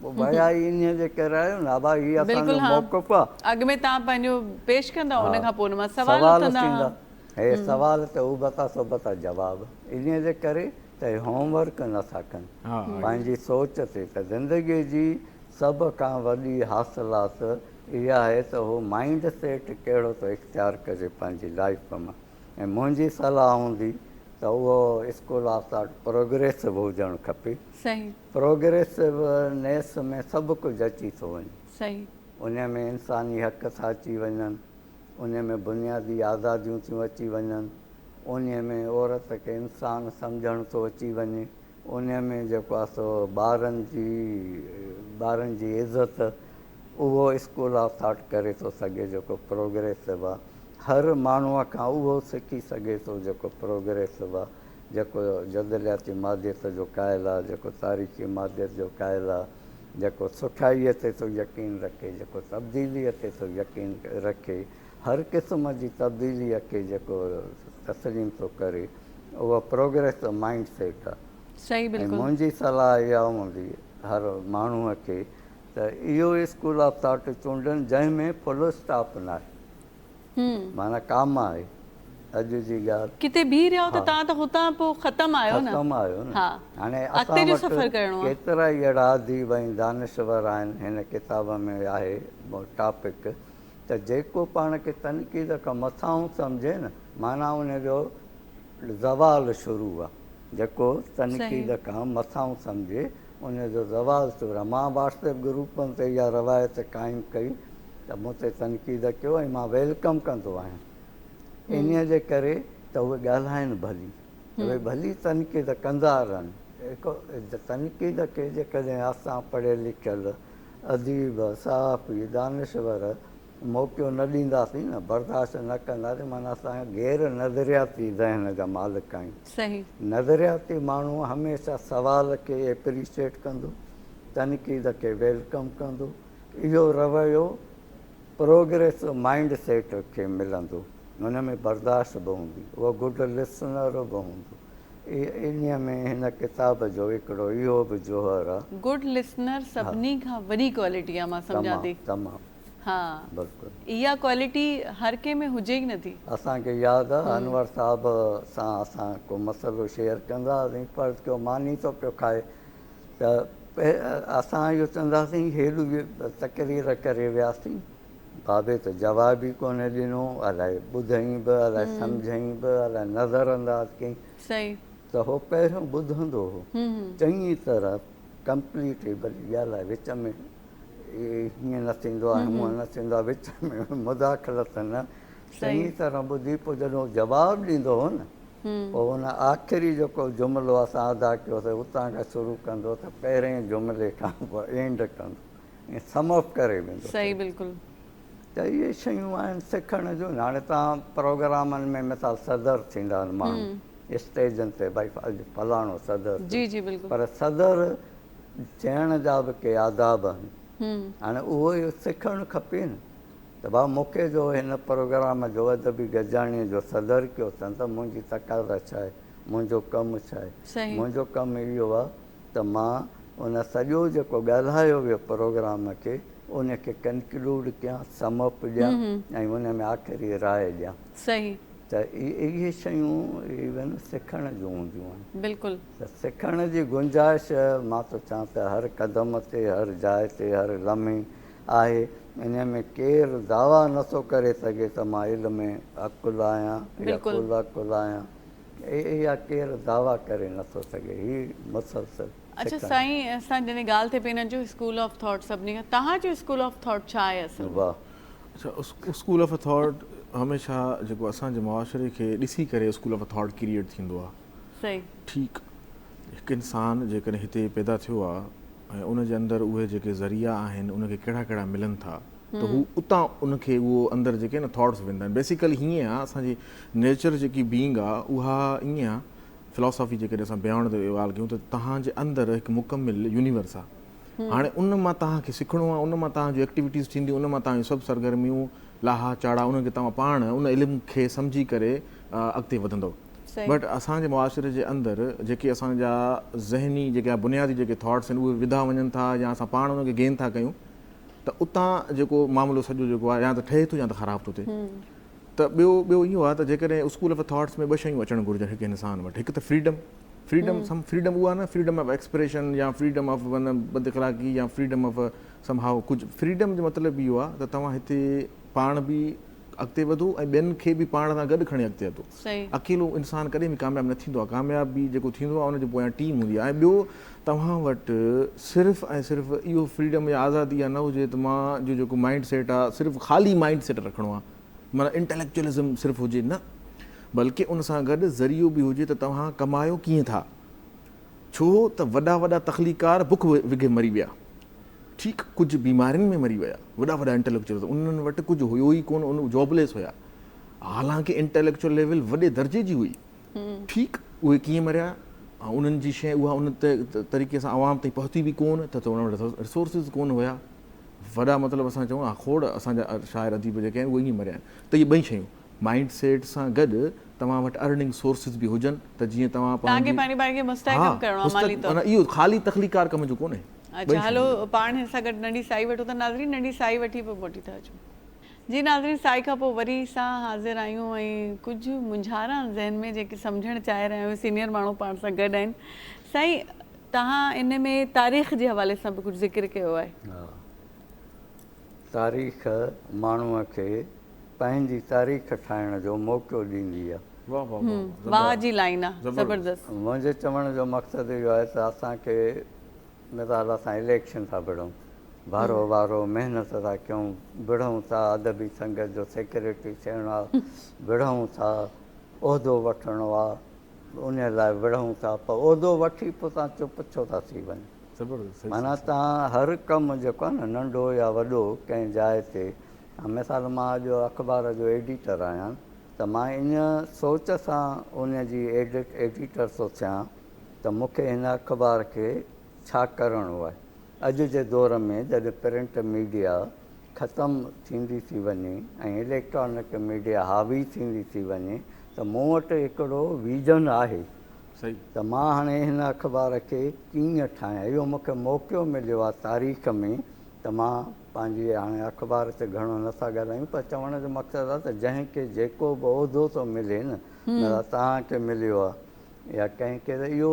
پوء ڀيا هي انهيء جي ڪري آيو نه ابا هي اسان بلڪل جو ها موقف آ. اڳ ۾ توهان پنهنجو پيش ڪندا ان ها کان پوء ان مان سوال سوال اٿندا ٿيندا ها. هي سوال ته ابتا سبتا جواب انهيء جي ڪري ته هي هوم ورڪ نه ٿا ڪن پنهنجي سوچ تي ته زندگيء جي سڀ کان وڏي حاصلات اها آهي ته هو مائينڊ سيٽ ڪهڙو ٿو اختيار ڪري پنهنجي لائيف مان ۽ منهنجي صلاح هوندي ته اهو اسڪول آف ٿاٽ پروگريسو هجڻ کپي. صحيح. پروگريسونيس ۾ سڀ ڪجهه اچي ٿو وڃي. صحيح. ان ۾ انساني حق ٿا اچي وڃن، ان ۾ بنيادي آزاديون ٿيون اچي وڃن، ان ۾ عورت کي انسان سمجهڻ ٿو اچي وڃي، ان ۾ جيڪو آهي سو ٻارن جي ٻارن جي عزت اهو اسڪول آف ٿاٽ ڪري ٿو سگهي جيڪو پروگريسو آهي. هر ماڻهوء کان اهو سکي سگهي ٿو جيڪو پروگريسو آهي. جيڪو جدلياتي ماديت جو قائل آ، جيڪو تاريخي ماديت جو قائل آ، جيڪو سٺائيء تي ٿو يقين رکي، جيڪو تبديليء تي ٿو يقين رکي، هر قسم جي تبديليء کي جيڪو تسليم ٿو ڪري، اهو پروگريسو مائينڊ سيٽ آ. صحيح ۽ بلڪل. منهنجي صلاح اها هوندي هر ماڻهوء کي ته اهو اسڪول آف ٿاٽ چونڊن جنهن ۾ فل اسٽاپ ناهي. معنيٰ ڪام آهي اڄ جي ڳالهه. ڪٿي بيهي رهيا ته توهان ته هتان پوء ختم آهيو نه. ختم آهيو نه. ها هاڻي اڳتي اسان جو وٽ سفر ڪرڻو آهي. ڪيترا ئي اهڙا اديب ۽ دانشور آهن هن ڪتاب ۾ آهي ٽاپڪ ته جيڪو پاڻ کي تنقيد کان مٿانهون سمجهي نه معنيٰ ان جو زوال شروع آهي جيڪو تنقيد کان مٿانهون سمجهي ان جو زوال شروع آهي مان واٽس ايپ گروپن تي اها روايت قائم ڪئي ته مون تي تنقيد ڪيو ۽ مان welcome ڪندو آهيان انهيء جي ڪري ته اهي ڳالهائن ڀلي اهي ڀلي تنقيد ڪندا رهن تنقيد کي جيڪڏهن اسان پڙهيل لکيل اديب صحافي دانشور موقعو نه ڏينداسين نه، برداشت نه ڪنداسين معنيٰ اسان غير نظرياتي ذهن جا مالڪ آهيون. صحيح. نظرياتي ماڻهو هميشه سوال کي ايپريشيٽ ڪندو، تنقيد کي welcome ڪندو، اهو رويو پروگريسو مائنڊ سيٽ کي ملندو، ان ۾ برداشت به هوندي، اهو گڊ لسنر به هوندو. انهيء ۾ هن ڪتاب جو هڪڙو اهو به جوهر آ. گڊ لسنر سڀني کان وڏي ڪوالٽي آ مان سمجهان ٿي. تمام تمام. ها بلڪل. اها ڪوالٽي هر ڪنهن ۾ هجي ئي نٿي. اسان کي ياد آ انور صاحب سان اسان ڪو مسئلو شيئر ڪندا هئاسين فرض ڪيو ماني ٿو پيو کائي ته اسان اهو چونداسين هيڏو تقرير ڪري وياسين بابي ته جواب ئي ڪونه ڏنو الائي ٻڌئين به الائي سمجهئين به الائي نظر انداز ڪيائين صحيح. ته هو پهريون ٻڌندو هو چڱي طرح ڪمپليٽ ڀلي ڳالهائي وچ ۾ هيئن نه ٿيندو آهي هونئن نه ٿيندو آهي وچ ۾ مداخلت نه چڱي طرح ٻڌي پوء جڏهن هو جواب ڏيندو هو نه پوء ان آخري جيڪو جملو اسان ادا ڪيوسي اتان کان شروع ڪندو ته پهرئين جملي کان پوء اينڊ ڪندو ۽ سم اپ ڪري ويندو. صحيح بلڪل. ته اهي شيون آهن سکڻ جون. هاڻي توهان پروگرامن ۾ مثال صدر ٿيندا آهن ماڻهو اسٽيجن تي ڀائي اڄ فلاڻو صدر ٿيو جي جي بلڪل. پر صدر ٿيڻ جا به ڪي آداب آهن. هاڻي اهو سکڻ کپي نه ته ڀاء مون کي جو هن پروگرام جو ادبي گڏجاڻي جو صدر ڪيو اٿن ته منهنجي تقاضا ڇا آهي منهنجو ڪم ڇا آهي منهنجو ڪم اهو آهي ته مان ان سڄو جيڪو ڳالهايو ويو پروگرام کي ان کي ڪنڪلوڊ ڪيان، سم اپ ڏيان ۽ ان ۾ آخري راء ڏيان. صحيح. ته اهي شيون ايون سکڻ جون هونديون آهن. بلڪل. ته سکڻ جي گنجائش مان ٿو چوان ته هر قدم تي، هر جاء تي، هر لمحي آهي. ان ۾ ڪير دعويٰ نه ٿو ڪري سگهي ته مان علم عقل آهيان يا ڪل عقل آهيان. اها ڪير دعويٰ ڪري نه ٿو سگهي. هي مسلسل اڇا سائين اسان جڏهن ڳالهه ٿئي پئي هن جو اسڪول آف ٿاٽ سڀني کان توهان جو اسڪول آف ٿاٽ ڇا آهي اصل ۾؟ واهه. اڇا اسڪول آف ٿاٽ هميشه جيڪو اسان جي معاشري کي ڏسي ڪري اسڪول آف ٿاٽ ڪريئيٽ ٿيندو آهي. صحيح. ٺيڪ هڪ انسان جيڪڏهن هتي پيدا ٿيو آهي ۽ ان جي اندر اهي جيڪي ذريعا آهن ان کي ڪهڙا ڪهڙا ملن ٿا ته هو اتان ان کي اهو اندر جيڪي نه ٿاٽس ويندا آهن بيسيڪلي هيئن آهي اسان جي نيچر جيڪي بينگ آهي اها ائين آهي فلاسافي جيڪڏهن اسان بيان تي ڳالهه ڪيون ته توهان جي اندر هڪ مڪمل يونيورس آهي هاڻي ان مان توهان کي سکڻو آهي ان مان توهان جون ايڪٽيوٽيز ٿينديون ان مان توهان جون سڀ سرگرميون لاها چاڙها انهن کي توهان پاڻ ان علم کي سمجهي ڪري اڳتي وڌندو بٽ اسان جي معاشري جي اندر جيڪي اسان جا ذهني جيڪي بنيادي جيڪي ٿاٽس آهن اهي وڌا وڃن ٿا يا اسان پاڻ ان کي گين ٿا ڪيون ته اتان جيڪو معاملو سڄو جيڪو آهي يا ته ٺهي ٿو يا ته خراب ٿو ٿئي ته ٻيو ٻيو اهو آهي ته جيڪڏهن اسڪول آف ٿاٽس ۾ ٻه شيون اچڻ گهرجن هڪ انسان وٽ هڪ ته فريڊم فريڊم سم فريڊم اها نه فريڊم آف ايڪسپريشن يا فريڊم آف بد اخلاقي يا فريڊم آف سم هائو ڪجهه فريڊم جو مطلب اهو آهي ته توهان هتي پاڻ به اڳتي وڌو ۽ ٻين کي به پاڻ سان گڏ کڻي اڳتي وڌو. اڪيلو انسان ڪڏهن به ڪامياب نه ٿيندو آهي. ڪامياب به جيڪو ٿيندو آهي ان جي پويان ٽيم هوندي آهي ۽ ٻيو توهان وٽ صرف ۽ صرف اهو فريڊم يا آزادي اها نه هجي ته مان جو جيڪو مائنڊ سيٽ آهي صرف خالي مائنڊ سيٽ رکڻو آهي معنيٰ انٽليڪچوئلزم صرف هجي نه بلڪه ان سان گڏ ذريعو به هجي ته توهان ڪمايو ڪيئن ٿا ڇو ته وڏا وڏا تخليقڪار بک وگهي مري ويا. ٺيڪ ڪجهه بيمارين ۾ مري ويا وڏا وڏا انٽليڪچوئلز انهن وٽ ڪجهه هيو ئي ڪونه ان جاب ليس هيا حالانڪه انٽليڪچوئل ليول وڏي درجي جي هئي ٺيڪ اهي ڪيئن مريا انهن جي شيء اها ان طريقي سان عوام تائين پهتي به ڪونه ته انهن وٽ ريسورسز ڪونه هيا وڏا مطلب اسان چئون ها کوڙ اسان جا شاعر اديب جيڪي آهن اهي ائين مريا آهن ته اهي ٻئي شيون مائنڊ سيٽ سان گڏ توهان وٽ ارننگ سورسز به هجن ته جيئن توهان پنهنجي پنهنجي پاڻ کي مستحڪم ڪرڻو آهي مالي طور اهو خالي تخليقڪار ڪم جو ڪونهي. اڇا هلو پاڻ هن سان گڏ ننڍي سائي وٺون ٿا ناظرين ننڍي سائي وٺي پوء موٽي ٿا اچون. جي ناظرين سائي کان پوء وري سان حاضر آهيون ۽ ڪجهه مونجهارا آهن ذهن ۾ جيڪي سمجهڻ چاهي رهيا آهيون سينيئر ماڻهو پاڻ سان گڏ آهن سائين توهان ان ۾ تاريخ جي حوالي سان به ڪجهه ذڪر ڪيو آهي. ها تاريخ ماڻهوء کي پنهنجي تاريخ ٺاهڻ جو موقعو ڏيندي آهي. واه واه واه واه جي لائين آ زبردست. منهنجي چوڻ جو مقصد اهو آهي ته اسان کي مثال اسان اليڪشن ٿا وڙهون وارو وارو محنت ٿا ڪيون وڙهون ٿا ادبي سنگت جو سيڪريٽري ٿيڻو آ وڙهون ٿا عهدو وٺڻو آ ان لاء وڙهون ٿا پر عهدو وٺي پوء تان چپ ڇو ٿا ٿي وڃو معنيٰ تان هر ڪم جيڪو آ نه ننڍو يا وڏو ڪنهن جاء تي مثال مان اڄ اخبار جو ايڊيٽر آهيان ته مان ان سوچ سان ان جي ايڊٽ ايڊيٽر ٿو ٿيان ته مون کي هن اخبار کي ڇا ڪرڻو آهي. اڄ جي دور ۾ جڏهن پرنٽ ميڊيا ختم ٿيندي ٿي وڃي ۽ اليڪٽرانڪ ميڊيا حاوي ٿيندي ٿي وڃي ته مون وٽ هڪڙو ويزن آهي ته مان هاڻي هن اخبار کي ڪيئن ٺاهيان. اهو مون کي موقعو مليو آهي تاريخ ۾ ته مان پنهنجي هاڻي اخبار تي گهڻو نه ٿا ڳالهايون پر چوڻ جو مقصد آهي ته جنهن کي جيڪو به عهدو ٿو ملي نه مثال توهان کي مليو آهي يا ڪنهن کي ته اهو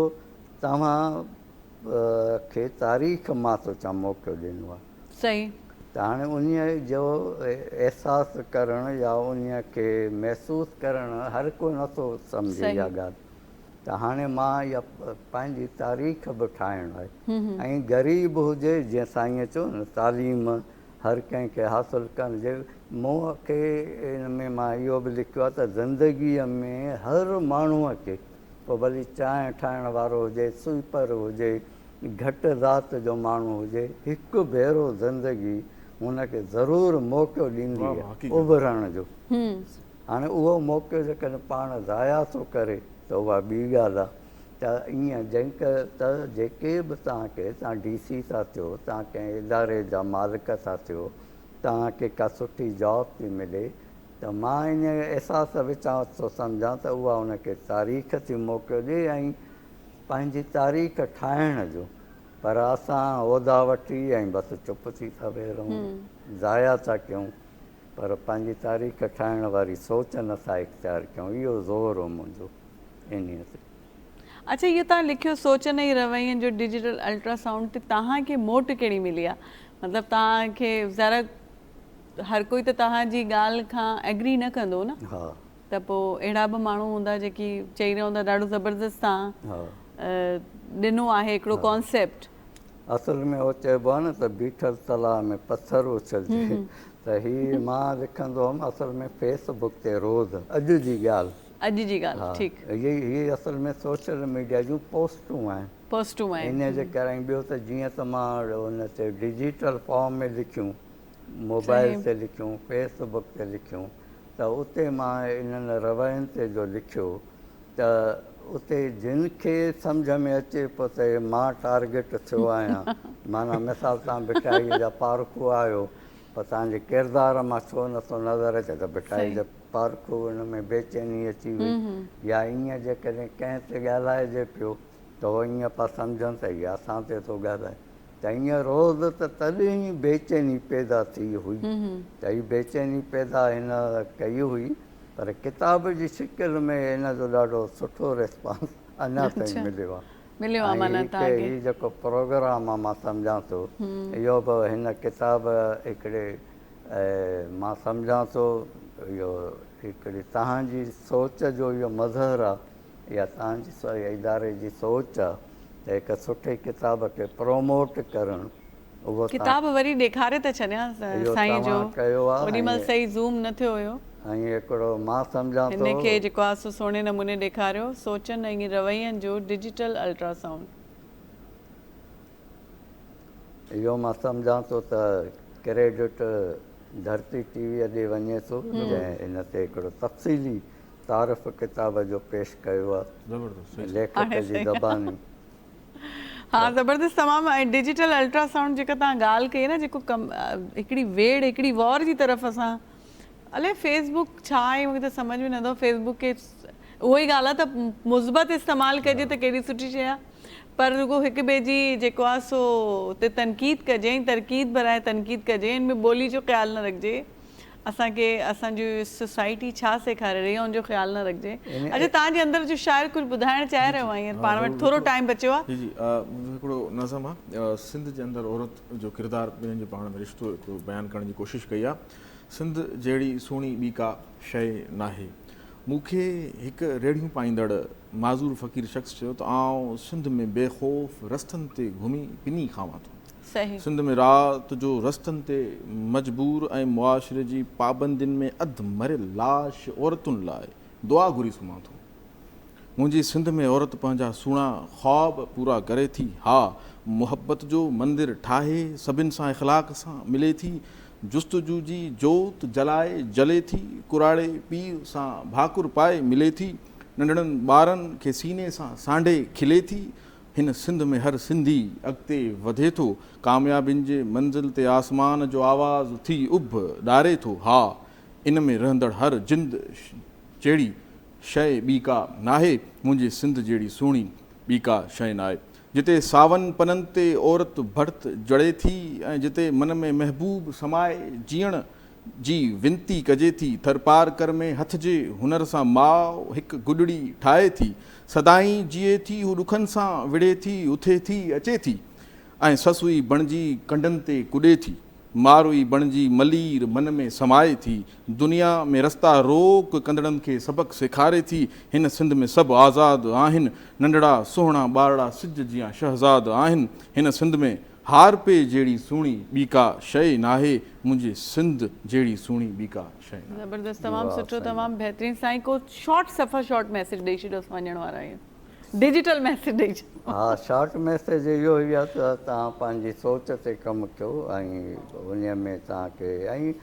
توهان کي تاريخ مان ٿو چوان موقعو ڏنو آهي. صحيح. ته هاڻي انهيء جو احساس ڪرڻ يا انهيء کي محسوس ڪرڻ هر ڪو نه ٿو سمجهي اها ڳالهه ته هاڻي مان اها پنهنجي تاريخ به ٺاهڻ آهي ۽ غريب هجي جيئن سائينء چيو نه تعليم هر ڪنهن کي حاصل ڪرڻ جي مون کي ان ۾ مان اهو به لکيو آهي ته زندگيء ۾ هر ماڻهوء کي پوء ڀلي چانهه ٺاهڻ وارو هجي، سوئيپر هجي، گهٽ ذات جو ماڻهو هجي، هڪ ڀيرو زندگي هن کي ضرور موقعو ڏيندي آهي اڀرڻ جو. هاڻي اهو موقعو جيڪڏهن پاڻ ضايع ٿو ڪري ته اها ٻي ڳالهه آهي ته ائين جنڪ ته جيڪي به توهان کي توهان ڊي سي ٿا ٿيو، توهان ڪنهن اداري جا مالڪ ٿا ٿيو، توهان کي ڪا سٺي جاب ٿي ملي ته مان ان احساس وچان ٿو سمجهان ته اها ان کي تاريخ ٿي موقعو ڏئي ۽ پنهنجي تاريخ ٺاهڻ جو پر اسان عهدا وٺي ۽ بس چپ ٿي ٿا ويهي رهون ضايع ٿا ڪيون پر پنهنجي تاريخ ٺاهڻ واري سوچ نه ٿا اختيار ڪيون اهو زور هو منهنجو انهيء تي. اڇا اهو توهان لکيو سوچن ۽ روين جو ڊجيٽل الٽرا سائونڊ تي توهان کي موٽ ڪهڙي ملي آهي مطلب توهان کي ذرا هر ڪوئي ته توهان جي ڳالهه کان ايگري نه ڪندو نه ها ته پوء اهڙا به ماڻهو هوندا جيڪي چئي رهيا هوندا ڏاڍو زبردست توهان ڏنو آهي هڪڙو ڪانسيپٽ. اصل ۾ اهو چئبو آهي نه ته بيٺل تلاء ۾ پٿر اڇلجي ته هي مان لکندو هئم اصل ۾ فيس بڪ تي روز اڄ جي ڳالهه. اڄ جي ڳالهه ٺيڪ. هي هي اصل ۾ سوشل ميڊيا جون پوسٽون آهن. پوسٽون آهن. انهي جي ڪري ۽ ٻيو ته جيئن ته مان ان تي ڊجيٽل فارم ۾ لکيون موبائل تي لکيون، فيس بڪ تي لکيون ته اتي مان انهن روين تي جو لکيو ته اتي جن کي سمجهه ۾ اچي پيو ته هي مان ٽارگيٽ ٿيو آهيان معنيٰ مثال توهان ڀٽائيء جا پارکو آهيو پر توهان جي ڪردار مان ڇو نٿو نظر اچي ته ڀٽائيء جا پارکو ان ۾ بيچيني اچي وئي يا ائين جيڪڏهن ڪنهن تي ڳالهائجي پيو ته هو ائين پيا سمجهن ته هي اسان تي ٿو ڳالهائي. ته ائين روز ته تڏهن ئي بيچيني پيدا ٿي هئي ته هي بيچيني پيدا هن ڪئي هئي پر ڪتاب جي شڪل ۾ هن جو ڏاڍو سٺو ريسپانس اڃا تائين مليو آهي ۽ هي جيڪو پروگرام آهي مان سمجهان ٿو اهو به هن ڪتاب هڪڙي مان سمجهان ٿو اهو هڪڙي توهان جي سوچ جو اهو مظهر آهي اها توهان جي اداري جي سوچ آ ته هڪ سٺي ڪتاب کي پروموٽ ڪرڻ اهو ڪتاب وري ڏيکاري ته ڇڏيان سائين جو اوڏي مهل صحيح زوم نه ٿيو هيو. ۽ هڪڙو مان سمجهان ٿو. هن کي جيڪو آ سو سهڻي نموني ڏيکاريو سوچن ۽ روين جو ڊجيٽل الٽرا سائونڊ. اهو مان سمجهان ٿو ته ڪريڊٽ ڌرتي ٽي وي ڏي وڃي ٿو جنهن ان تي هڪڙو تفصيلي تعارف ڪتاب جو پيش ڪيو آ ليکڪ جي زباني. ها زبردست تمام ۽ ڊجيٽل الٽرا سائونڊ جيڪا توهان ڳالهه ڪئي نه جيڪو ڪم هڪڙي ويڙ هڪڙي وار جي طرف اسان الائي فيس بڪ ڇا آهي مونکي ته سمجهه ۾ نٿو فيس بڪ کي اهو ئي ڳالهه آ ته مثبت استعمال ڪجي ته ڪيڏي سٺي شي آ پر رڳو هڪ ٻئي جي جيڪو آ سو تي تنقيد ڪجي ۽ ترقيد براء تنقيد ڪجي ان ۾ ٻولي جو خيال نه رکجي اسان کي اسان جي سوسائٽي ڇا سيکاري رهي آهي ان جو خيال نه رکجي. اڇا توهان جي اندر جو شاعر ڪجهه ٻڌائڻ چاهي رهيو آهي هينئر پاڻ وٽ ٿورو ٽائيم بچيو آهي. جي جي منهنجو هڪڙو نظم آهي سنڌ جي اندر عورت جو ڪردار ٻنهين جو پاڻ ۾ رشتو هڪڙو بيان ڪرڻ جي ڪوشش ڪئي آهي سنڌ جهڙي سهڻي ٻي ڪا شيء ناهي مون کي هڪ ريڙهيون پائيندڙ معذور فقير شخص چيو ته آئون سنڌ ۾ بي خوف رستن تي گهمي پني کاوان ٿو. سنڌ ۾ رات جو رستن تي مجبور ۽ معاشري جي پابندين ۾ اڌ مريل لاش عورتن لاء دعا گهري سمهان ٿو. منهنجي سنڌ ۾ عورت پنهنجا سهڻا خواب پورا ڪري ٿي. ها محبت جو مندر ٺاهي سڀن سان اخلاق سان ملي ٿي. جستجو جي جوت جلائي جلي ٿي، ڪراڙي پيء سان ڀاڪر پائي ملي ٿي، ننڍڙن ٻارن کي سيني سان سانڍي کلي ٿي. هن سنڌ ۾ هر سنڌي اڳتي وڌي ٿو، ڪاميابين جي منزل تي آسمان جو آواز ٿي اڀ ڏاري ٿو. ها، ان ۾ رهندڙ هر جند جهڙي شيء ٻي ڪا ناهي، منهنجي سنڌ جهڙي سهڻي ٻي ڪا شيء ناهي. جتي ساون پنن تي عورت ڀرت جڙي ٿي ۽ جتي من ۾ محبوب سمائي جيئڻ جي وينتي ڪجي ٿي. ٿرپارڪر ۾ هٿ جي هنر سان ماء هڪ گڏڙي ٺاهي ٿي. سدائين جيئي ٿي، هو ڏکن سان وڙهي ٿي، اٿي ٿي، اچي ٿي ۽ سسئي بڻجي ڪنڊن تي ڪڏي ٿي. ماروئي بڻجي ملير من ۾ سمائي ٿي. دنيا ۾ رستا روڪ ڪندڙن کي سبق سيکاري ٿي. هن سنڌ ۾ سڀ آزاد آهن. ننڍڙا سهڻا ٻارڙا سج جيان شهزاد آهن. هن سنڌ ۾ هارپي جهڙي سهڻي ٻي ڪا شيء ناهي. منهنجي سنڌ جهڙي سهڻي ٻي ڪا شيء ناهي. زبردست تمام سٺو تمام بهترين سائين ڪو شارٽ صفا شارٽ ميسيج ڏئي ڇڏيو اسان وڃڻ وارا آهيون. ڊجيٽل ميسيج ڏئي ڇڏيو. ها شارٽ ميسيج اهو ئي آهي ته توهان پنهنجي سوچ تي ڪم ڪيو ۽ انهي ۾ توهان کي ۽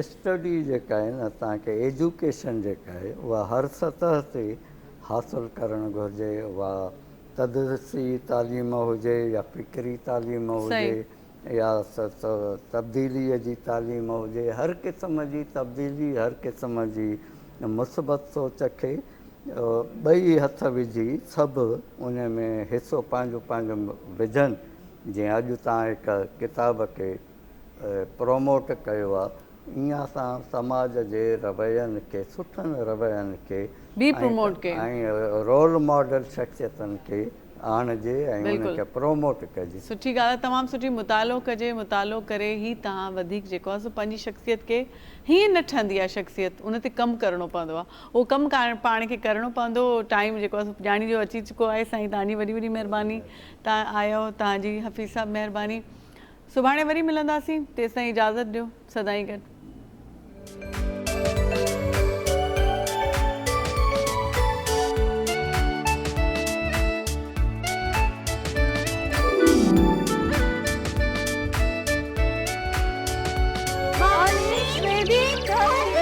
اسٽڊي جيڪا آهي نه توهان کي ايجوڪيشن جيڪا آهي اها هر سطح تي حاصل ڪرڻ گهرجي اها تدريسي تعليم هجي يا فڪري تعليم هجي يا تبديلي جي تعليم هجي هر قسم جي تبديلي هر قسم جي مثبت سوچ کي ٻئي هٿ وجهي سڀ ان ۾ حصو پنهنجو پنهنجو وجهن جيئن اڄ توهان هڪ ڪتاب کي پروموٽ ڪيو آهي ائين اسان سماج جي روين کي سٺن روين کي به پروموٽ ڪيون ۽ رول ماڊل شخصيتن کي آڻجي ۽ انهن کي پروموٽ ڪجي. سٺي ڳالهه آهي تمام سٺي مطالعو ڪجي مطالعو ڪري ئي توهان وڌيڪ جيڪو آهي سو پنهنجي شخصيت کي هيئن نه ٺهندي آهي شخصيت ان تي ڪم ڪرڻو پوندو آهي اهو ڪم پاڻ کي ڪرڻو پوندو ٽائيم جيڪو آهي سو پڄاڻي جو اچي چڪو آهي سائين توهان جي وڏي وڏي مهرباني توهان آيو توهان جي حفيظ صاحب مهرباني سڀاڻي وري ملنداسين تيستائين اجازت ڏيو سدائين گڏ. بارش ۾ ڀينگا.